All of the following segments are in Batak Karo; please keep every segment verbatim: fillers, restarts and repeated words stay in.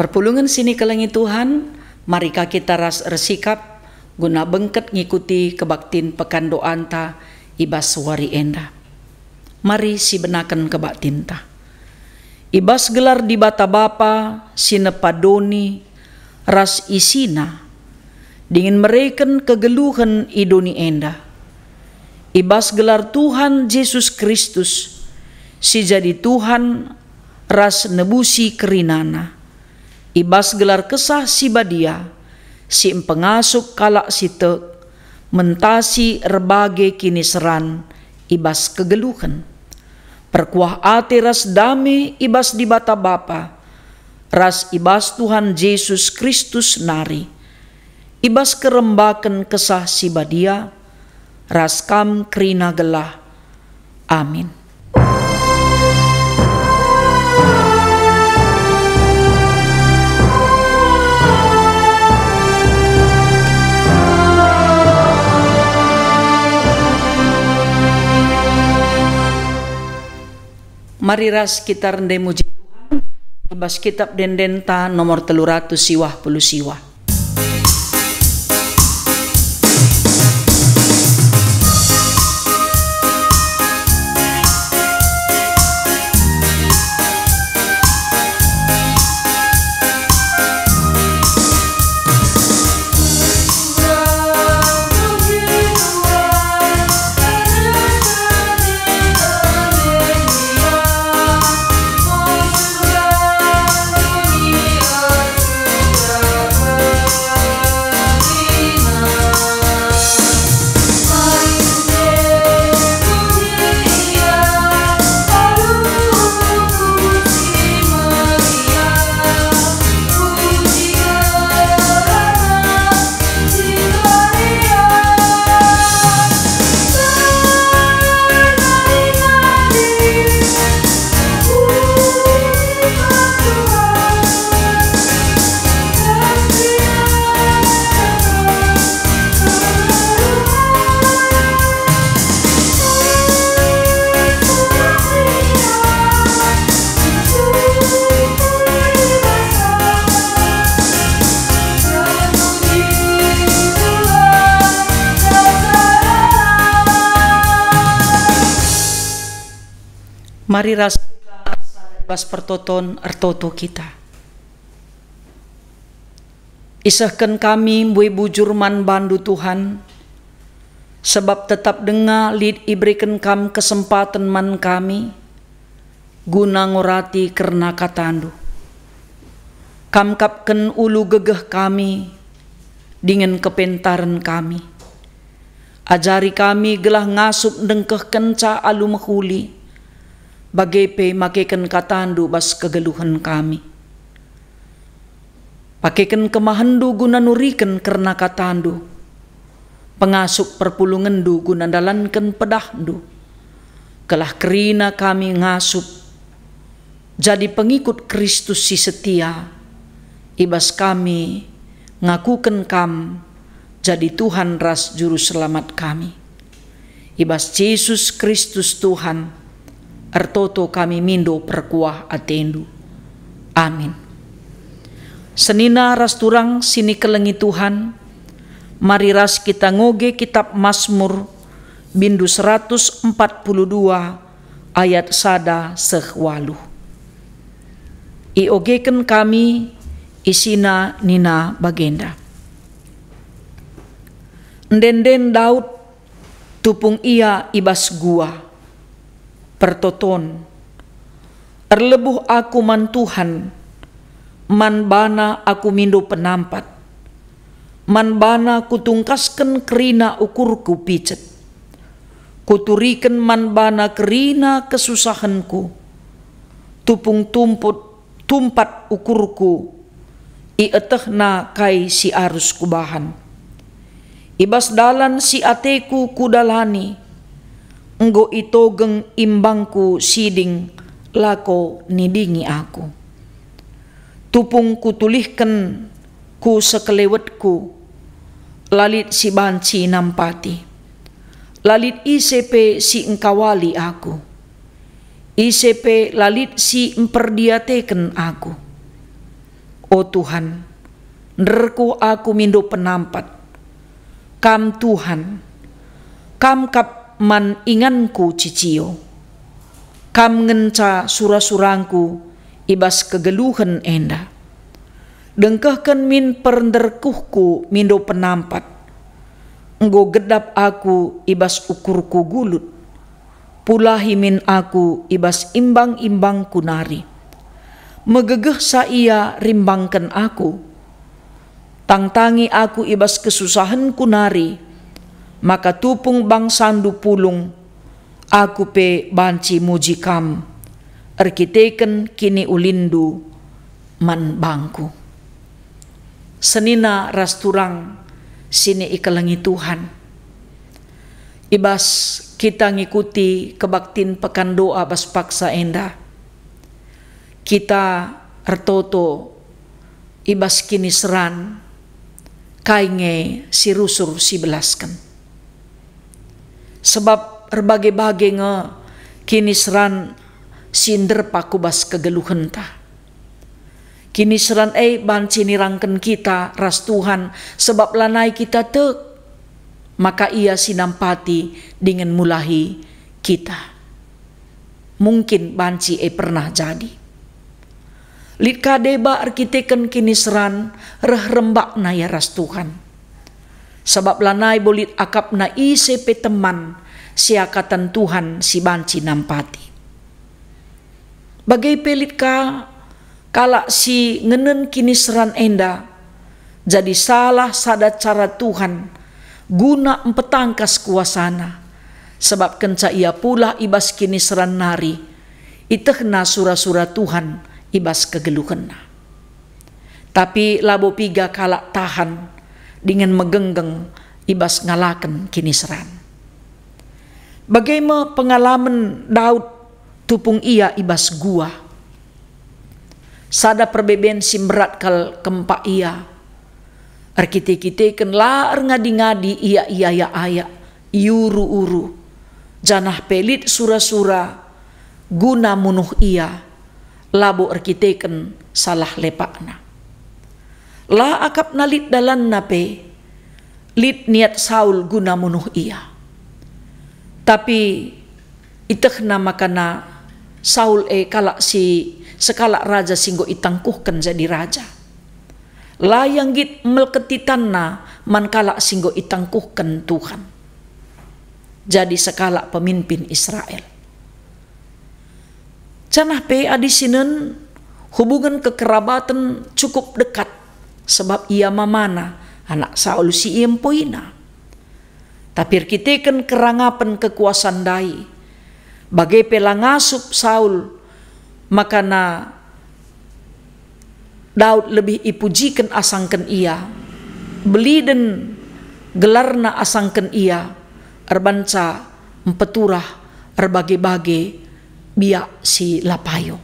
Perpulungen si nikelengi Tuhan, mari ka kita ras ersikap guna bengket ngikuti kebaktin pekan doanta i bas wari enda. Mari sibenaken kebaktinta. I bas gelar Dibata Bapa si nepa doni ras isina, dingen mereken kegeluhen i doni enda. I bas gelar Tuhan Jesus Kristus, si jadi Tuhan ras nebusi kerinana. I bas gelar Kesah Si Badia, si mpengasup kalak si tek, mentasi erbage kiniseran i bas kegeluhen. Perkuah ate ras dame i bas Dibata Bapa, ras i bas Tuhan Jesus Kristus nari, i bas kerembaken Kesah Si Badia, ras kam kerina gelah. Amin. Mari ras kita rende muji Tuhan i bas Kitab Ende-endenta nomor telu ratus siwah puluh siwah. Mari ras bas pertoton ertoto kita. Isehken kami mbue bujur man bandu, Tuhan, sebab tetap denga lit ibereken kam kesempaten man kami, guna ngorati kerna katandu. Kam kapken ulu gegeh kami, dingen kepentaren kami. Ajari kami gelah ngasup ndengkehkenca alu mehuli, bage pe makeken katandu bas kegeluhen kami. Pakeken kemahenndu guna nuriken kerna katandu, pengasup perpulungenndu guna ndalanken pedahndu, gelah kerina kami ngasup jadi pengikut Kristus si setia, i bas kami ngakuken Kam jadi Tuhan ras Juru Selamat kami. I bas Jesus Kristus Tuhan, ertoto kami mindo perkuah atendu. Amin. Senina ras turang si nikelengi Tuhan, mari ras kita ngoge Kitab Masmur, bindu seratus empat puluh dua, ayat sada seh waluh. Iogeken kami isina nina bagenda, "Ende-enden Daud tupung ia i bas gua, pertoton. Erlebuh aku man Tuhan, man baNa aku mindo penampat. Man baNa kutungkasken kerina ukurku picet. Kuturiken man baNa kerina kesusahenku. Tupung tumput, tumpat ukurku, ietehNa kai si arus kubahan. I bas dalan si ateku kudalani, enggo itogeng imbangku siding lako nidingi aku. Tupung kutulihken ku sekelewetku, la lit si banci nampati. La lit ise pe si engkawali aku. Ise pe la lit si mperdiateken aku. O Tuhan, nderkuh aku mindo penampat. Kam Tuhan, Kam kap man inganku cicio. Kam ngenca sura-surangku i bas kegeluhen enda. Dengkehken min pernderkuhku mindo penampat. Enggo gedap aku i bas ukurku gulut. Pulahi min aku i bas imbang-imbangku nari. Megegehsa ia rimbangken aku. Tangtangi aku i bas kesusahenku nari, maka tupung bangsandu pulung, aku pe banci muji Kam erkiteken kiniulinndu man bangku. Senina ras turang si ikelengi Tuhan. I bas kita ngikuti kebaktin pekan doa bas paksa enda, kita ertoto i bas kiniseran kai nge si rusur si belasken. Sebab erbage-bage nge kiniseran si nderpa ku bas kegeluhenta. Kiniseran e banci nirangken kita ras Tuhan, sebab lanai kita tek maka Ia si nampati dingen mulahi kita. Mungkin banci e pernah jadi. Lit ka deba erkiteken kiniseran reh rembakna ia ras Tuhan. Sabap lanai bo lit akapna ise pe teman siakatan Tuhan si banci nampati. Bage pe lit ka kalak si ngenen kiniseran enda, jadi salah sada cara Tuhan guna mpetangkas kuasaNa, sabap kenca ia pulah i bas kiniseran nari, itehna sura-sura Tuhan i bas kegeluhenna. Tapi labo piga kalak tahan dingen megenggeng i bas ngalaken kiniseran. Bage me pengalamen Daud tupung ia i bas gua. Sada perbeben si mberat kal kempak ia. Erkite-kiteken la erngadi-ngadi ia iayak-ayak, iuru-uru, janah pe lit sura-sura guna munuh ia, labo erkiteken salah lepakna. La akapna lit dalanna pe, lit niat Saul guna munuh ia. Tapi itehna makana Saul e kalak si sekalak raja si enggo itangkuhken jadi raja. La ia nggit melketi tanna man kalak si enggo itangkuhken Tuhan jadi sekalak pemimpin Israel. Janah pe adi sinen hubungen kekerabaten cukup dekat, sebab ia mamana, anak Saul si iempoina. Tapi erkiteken kerangapen kekuasan ndai, bage pe la ngasup Saul makana Daud lebih ipujiken asangken ia, beliden gelarna asangken ia, erbanca mpeturah erbage-bage biak si la payo.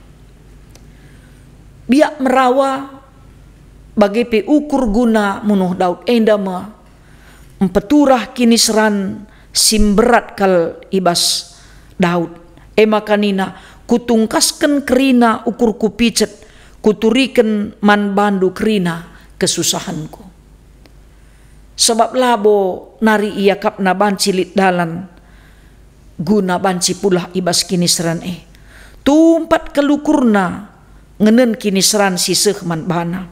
Biak merawa, bage pe ukur guna munuh Daud enda me mpeturah kiniseran si mberat kal i bas Daud. E maka nina, "Kutungkasken kerina ukurku picet, kuturiken man bandu kerina kesusahenku." Sabap labo nari iakapna banci lit dalan guna banci pulah i bas kiniseran e. Tumpat kal ukurna ngenen kiniseran si seh man bana.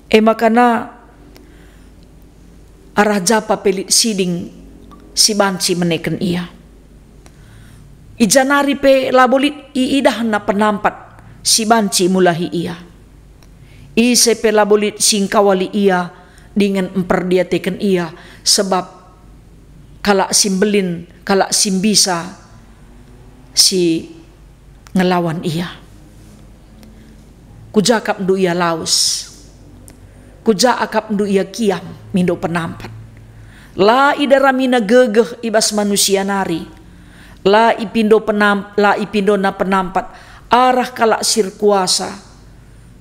E maka na arah japa pe lit siding si banci meneken ia. I ja nari pe labo lit iidahna penampat si banci mulahi ia. Ise pe labo lit si ngkawali ia dingen mperdiateken ia, sebab kalak si mbelin, kalak si mbisa, si ngelawan ia. Ku ja akapndu ia lawes, ku ja akapndu ia kiam mindo penampat. La idaramina gegeh i bas manusia nari, la ipindo penam-, la ipindona penampat arah kalak si erkuasa,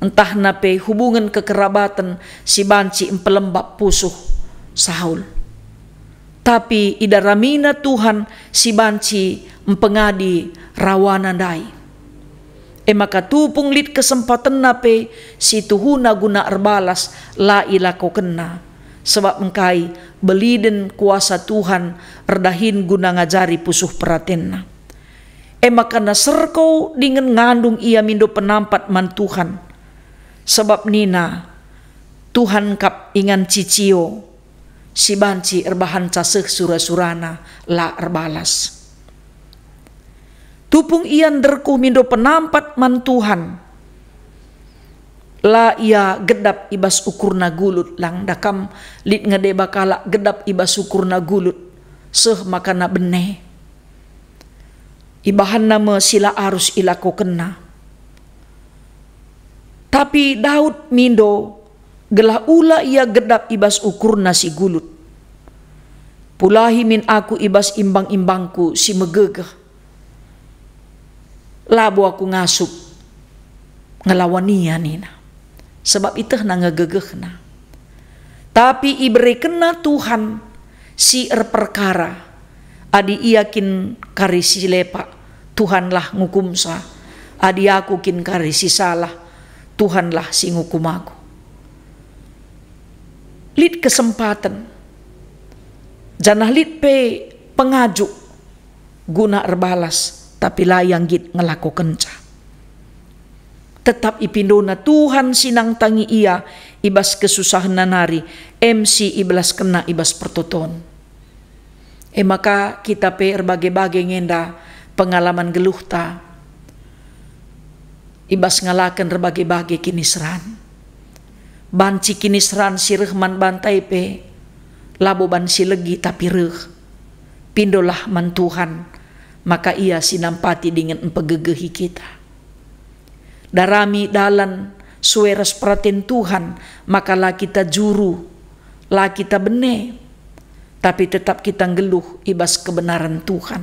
ntahna pe hubungen kekerabaten si banci mpelembab pusuh Saul. Tapi idaramina Tuhan si banci mpengadi rawana ndai. E maka tupung lit kesempatenna pe si tuhuna guna erbalas, la ilakokenna, sebab engkai beliden kuasa Tuhan erdahin guna ngajari pusuh peratenna. E maka naserko dingen ngandung ia mindo penampat man Tuhan, sebab nina, "Tuhan kap ingan cicio, si banci erbahanca seh sura-surana la erbalas." Tupung ia nderkuh mindo penampat man Tuhan, la ia gedap i bas ukurna gulut. Lang dakam lit nge deba kalak gedap i bas ukurna gulut, seh makana bene. Ibahanna me si la arus ilakokenna. Tapi Daud mindo, gelah ula ia gedap i bas ukurna si gulut. "Pulahi min aku i bas imbang-imbangku si megegeh. Labo aku ngasup ngelawan ia," nina, sebab itehna nge gegehna. Tapi iberekenna Tuhan si erperkara. Adi ia kin kari si lepak, Tuhanlah ngukumsa. Adi aku kin kari si salah, Tuhanlah si ngukum aku. Lit kesempaten, janah lit pe pengajuk guna erbalas, tapi la ia nggit ngelakokenca. Tetap ipindona Tuhan si nangtangi ia i bas kesusahenna nari, em si ibelaskenna i bas pertoton. E maka kita pe erbage-bage ngenda pengalaman geluhta i bas ngalaken erbage-bage kiniseran. Banci kiniseran si reh man banta e pe labo banci legi tapi reh. Pindolah man Tuhan, maka Ia si nampati dingen mpegegehi kita. Darami dalan sue ras peraten Tuhan, maka la kita juru, la kita bene, tapi tetap kita nggeluh i bas kebenaran Tuhan.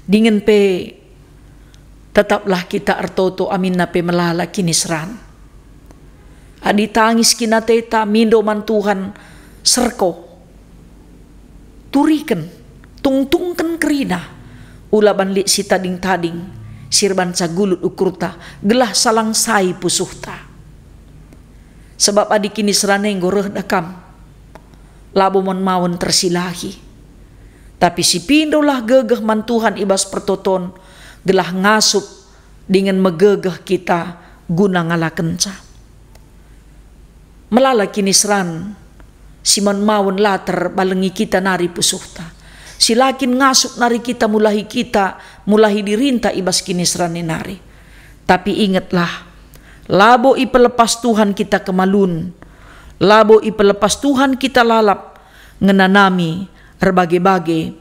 Dingen pe tetaplah kita ertoto aminna pe melala kiniseran. Adi tangis kin ateta mindo man Tuhan, serko, turiken, tungtungken kerina, ula ban lit si tading-tading si erbanca gulut ukurta, gelah salang sai pusuhta. Sebab adi kiniseran enggo reh dakam, labo maun-maun tersilahi. Tapi sipindolah gegeh man Tuhan i bas pertoton, gelah ngasup dingen megegeh kita guna ngalakenca. Melala kiniseran si maun-maun la terbalengi kita nari pusuhta. Si la kin ngasup nari kita mulahi kita, mulahi dirinta i bas kiniseran e nari. Tapi ingetlah, labo ipelepas Tuhan kita kemalun, labo ipelepas Tuhan kita lalap ngenanami erbage-bage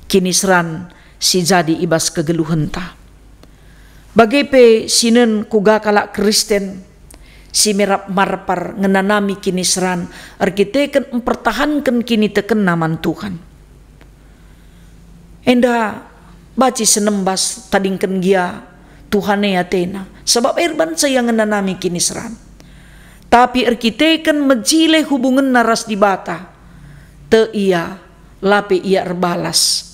kiniseran si jadi i bas kegeluhenta. Bage pe sinen kuga kalak Kristen si merap marpar ngenanami kiniseran erkiteken mpertahanken kinitekenna man Tuhan. Enda banci senembas tadingken gia Tuhan e atena, sabap erbanca ia ngenanami kiniseran. Tapi erkiteken mejile hubungenna ras Dibata, tek ia, la pe ia erbalas.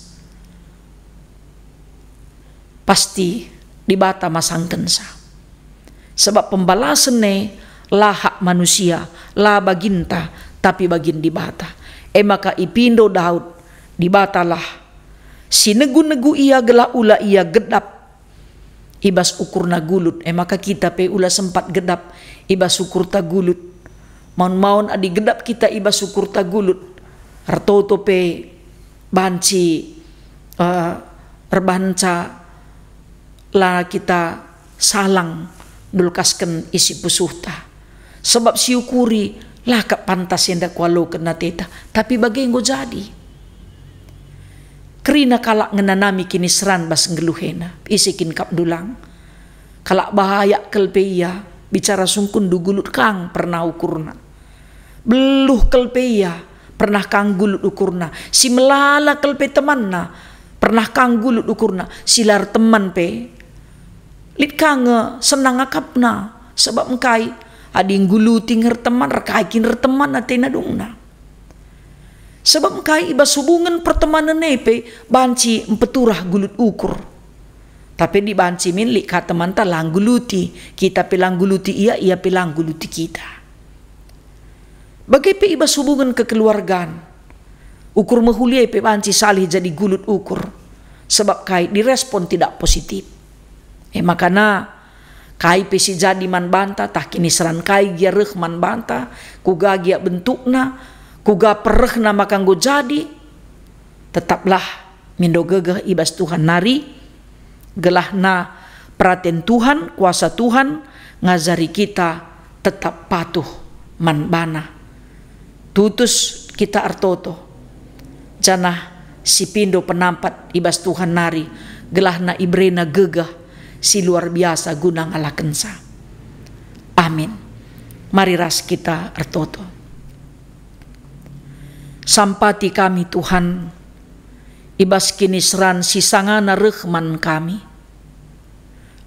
Pasti Dibata masangkensa. Sebab pembalasen e la hak manusia, la baginta, tapi bagin Dibata. E maka ipindo Daud, Dibatalah si negu-negu ia gelah ula ia gedap i bas ukurna gulut. E maka kita pe ula sempat gedap i bas ukurta gulut. Maun-maun adi gedap kita i bas ukurta gulut, ertoto pe banci, eh, erbahanca la kita salang ndulkasken isi pusuhta. Sebab siukuri la kap pantas enda kualoken ateta, tapi bage enggo jadi. Kerina kalak ngenanami kiniseran bas nggeluhena, ise kin kap ndulang. Kalak bayak kal pe ia, bicara sungkunndu gulut kang pernah ukurna. Beluh kal pe ia, pernah kang gulut ukurna. Si melala kal pe temanna, pernah kang gulut ukurna. Si la erteman pe, lit ka nge senang akapna, sabap engkai? Adi ngguluti nge erteman, erkai kin erteman atena dungna. Sabap engkai? I bas hubungen pertemanen e pe banci mpeturah gulut ukur. Tapi dibanci min lit ka temanta la ngguluti, kita pe la ngguluti ia, ia pe la ngguluti kita. Bage pe i bas hubungen kekeluargan, ukur mehuli pe banci salih jadi gulut ukur, sebab kai direspon tidak positif. E makana, kai pe si jadi man banta, tah kiniseran kai gia reh man banta, kuga gia bentukna, kuga perehna maka enggo jadi, tetaplah mindo gegeh i bas Tuhan nari, gelahna peraten Tuhan, kuasa Tuhan ngajari kita tetap patuh man baNa. Tutus kita ertoto, janah sipindo penampat i bas Tuhan nari, gelahna iberena gegeh si luar biasa guna ngalakenca. Amin. Mari ras kita ertoto. Sampati kami, Tuhan, i bas kiniseran si sangana reh man kami.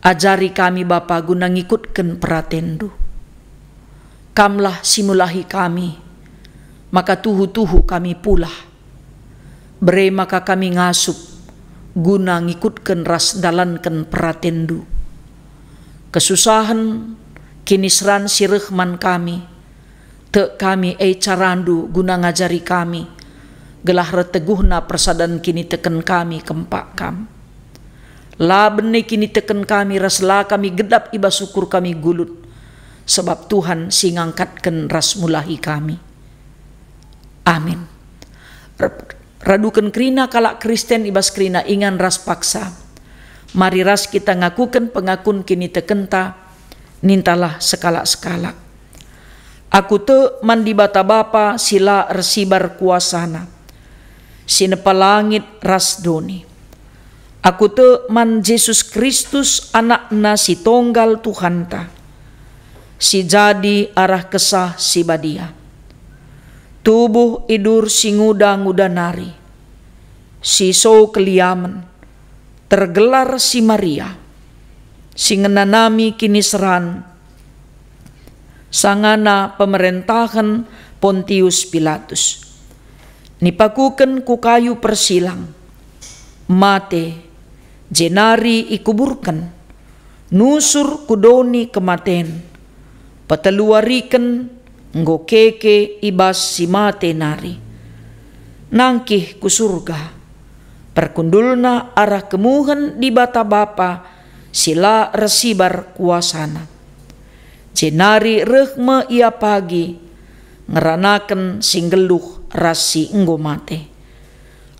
Ajari kami, Bapa, guna ngikutken peratenNdu. Kamlah si mulahi kami, maka tuhu-tuhu kami pulah. Bere maka kami ngasup guna ngikutken ras ndalanken peratenNdu. Kesusahen, kiniseran si reh man kami, tek kami e caraNdu guna ngajari kami, gelah erteguhna persadan kiniteken kami kempak Kam. La bene kiniteken kami ras la kami gedap i bas ukur kami gulut, sebab Tuhan si ngangkatken ras mulahi kami. Amin. Raduken kerina kalak Kristen i bas kerina ingan ras paksa. Mari ras kita ngakuken pengakun kinitekenta, nintalah sekalak-sekalak. Aku tek man Dibata Bapa si la ersibar kuasaNa, si nepa langit ras doni. Aku tek man Jesus Kristus, AnakNa si Tonggal Tuhanta, si jadi arah Kesah Si Badia. Tubuh idur si nguda-nguda nari, si so keliamen, tergelar si Maria, si ngenanami kiniseran, sangana pemerentahen Pontius Pilatus. Nipakuken ku kayu persilang, mate, jenari ikuburken, nusur ku doni kematen, peteluariken enggo keke i bas si mate nari. Nangkih ku Surga, perkundulna arah kemuhen Dibata Bapa si la ersibar kuasaNa. Jenari reh me Ia pagi, ngeranaken si nggeluh ras si enggo mate.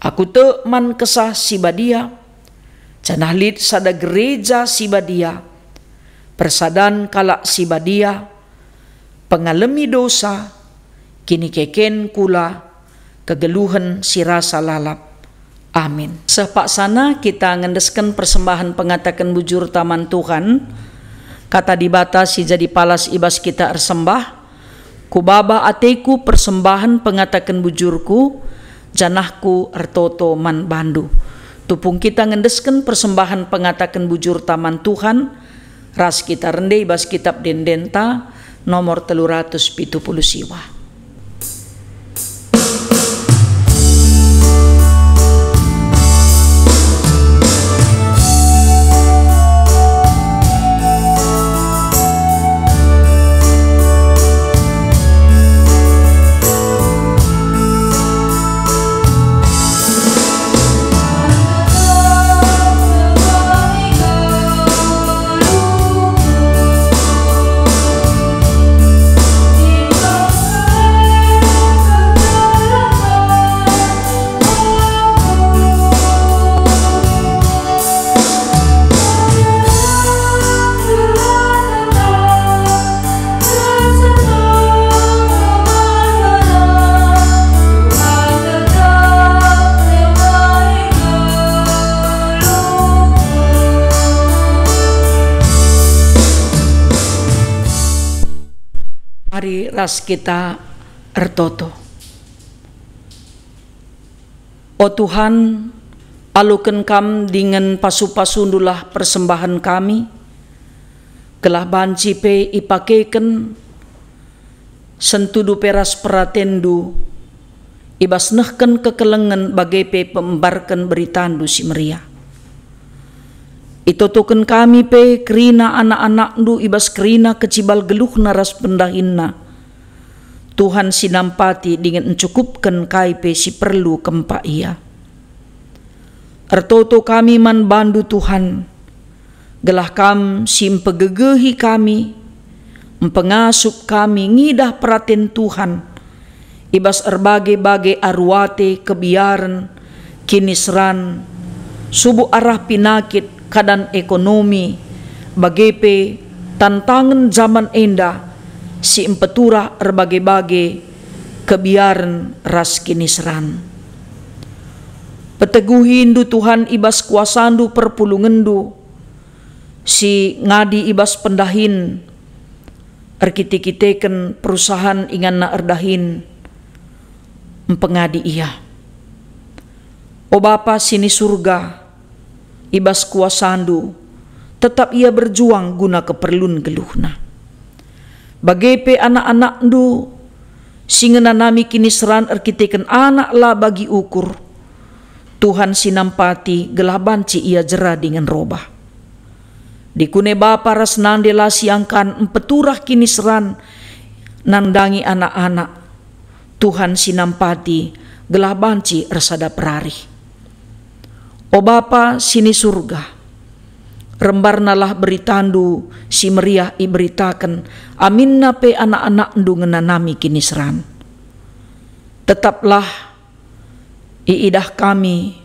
Aku tek man Kesah Si Badia, janah lit sada gereja si badia, persadan kalak si badia, pengalemi dosa, kinikeken kula, kegeluhen si rasa lalap. Amin. Seh paksana kita ngendesken persembahen pengataken bujurta man Tuhan. Kata Dibata si jadi palas i bas kita ersembah, "Kubaba ateku persembahen pengataken bujurku, janah Ku ertoto man bandu." Tupung kita ngendesken persembahen pengataken bujurta man Tuhan, ras kita rende i bas Kitap Ende-endenta nomor telu ratus pitu puluh siwa. Mari ras kita ertoto. O Tuhan, aloken Kam dingen pasu-pasundulah persembahen kami, gelah banci pe ipakeken sentudu pe ras peratenNdu i bas nehken kekelengen bage pe peembarken beritandu si meriah. Itotoken kami pe kerina anak-anakndu i bas kerina kecibal geluhna ras pendahinna. Tuhan si nampati dingen encukupken kai pe si perlu kempak ia. Ertoto kami man bandu, Tuhan, gelah Kam si mpegegehi kami, mpengasup kami ngidah peraten Tuhan i bas erbage-bage aru ate, kebiaren, kiniseran, subuk arah penakit, keadan ekonomi, bage pe tantangen jaman enda si mpeturah erbage-bage kebiaren ras kiniseran. Peteguhindu, Tuhan, i bas kuasandu perpulungenndu si ngadi i bas pendahin, erkite-kiteken perusahaan inganna erdahin, mpengadi ia. O Bapa si ni Surga, i bas kuasandu, tetap ia berjuang guna keperlun geluhna. Bage pe anak-anakndu si ngenanami kiniseran erkiteken anak la bagi ukur, Tuhan si nampati gelah banci ia jera dingen robah. Dikune bapa ras nande la siangkan mpeturah kiniseran nandangi anak-anak, Tuhan si nampati gelah banci ersadap rarih. O Bapa si ni Surga, rembarnalah beritandu si meriah iberitaken, aminna pe anak-anakndu ngenanami kiniseran. Tetaplah iidah kami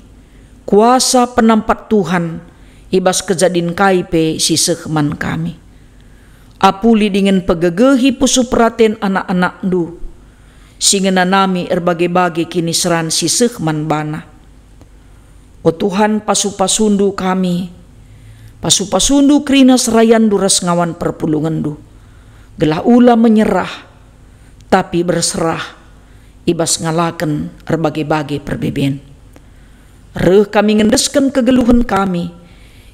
kuasa penampat Tuhan i bas kejadin kai pe si seh man kami. Apuli dingen pegegehi pusuh peraten anak-anakndu si ngenanami erbage-bage kiniseran si seh man bana. O Tuhan, pasu-pasundu kami, pasu-pasundu kerina serayanndu ras ngawan perpulungenndu, gelah ula menyerah, tapi berserah i bas ngalaken erbage-bage perbeben. Reh kami ngendesken kegeluhen kami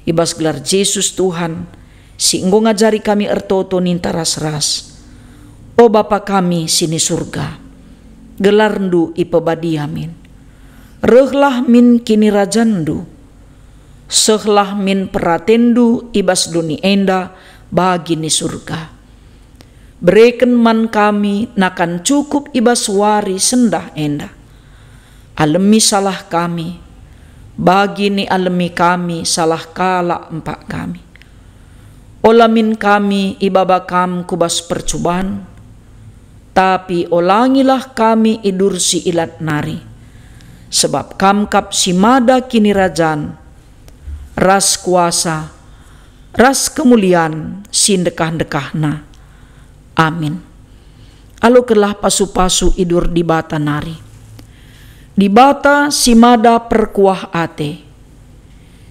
i bas gelar Jesus Tuhan, si enggo ngajari kami ertoto ninta ras-ras. O Bapa kami si ni Surga, gelarNdu ipebadia min. Rehlah min kinirajanndu. Sehlah min peratenndu i bas doni enda bagi ni Surga. Bereken man kami nakan cukup i bas wari sendah enda. Alemi salah kami, bagi nialemi kami salah kalak empak kami. Ola min kami ibaba Kam ku bas percuban, tapi olangilah kami idursi ilat nari, sebab Kam kap si mada kinirajan, ras kuasa, ras kemulian si ndekah-ndekahna. Amin. Alokenlah pasu-pasu idur Dibata nari. Dibata si mada perkuah ate,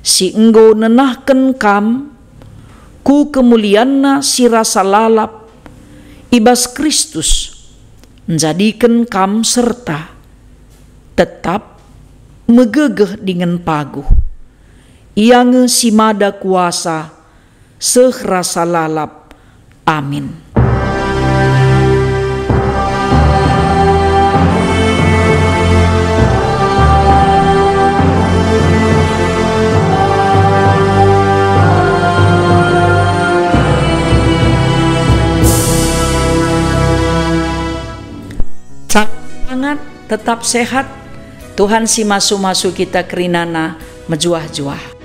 si enggo nenahken kam ku kemulianNa si rasa lalap i bas Kristus, njadiken kam serta tetap megegeh dingen paguh. Ia nge si mada kuasa seh rasa lalap. Amin. Tetap semangat, tetap sehat. Tuhan si masu-masu kita kerinana mejuah-juah.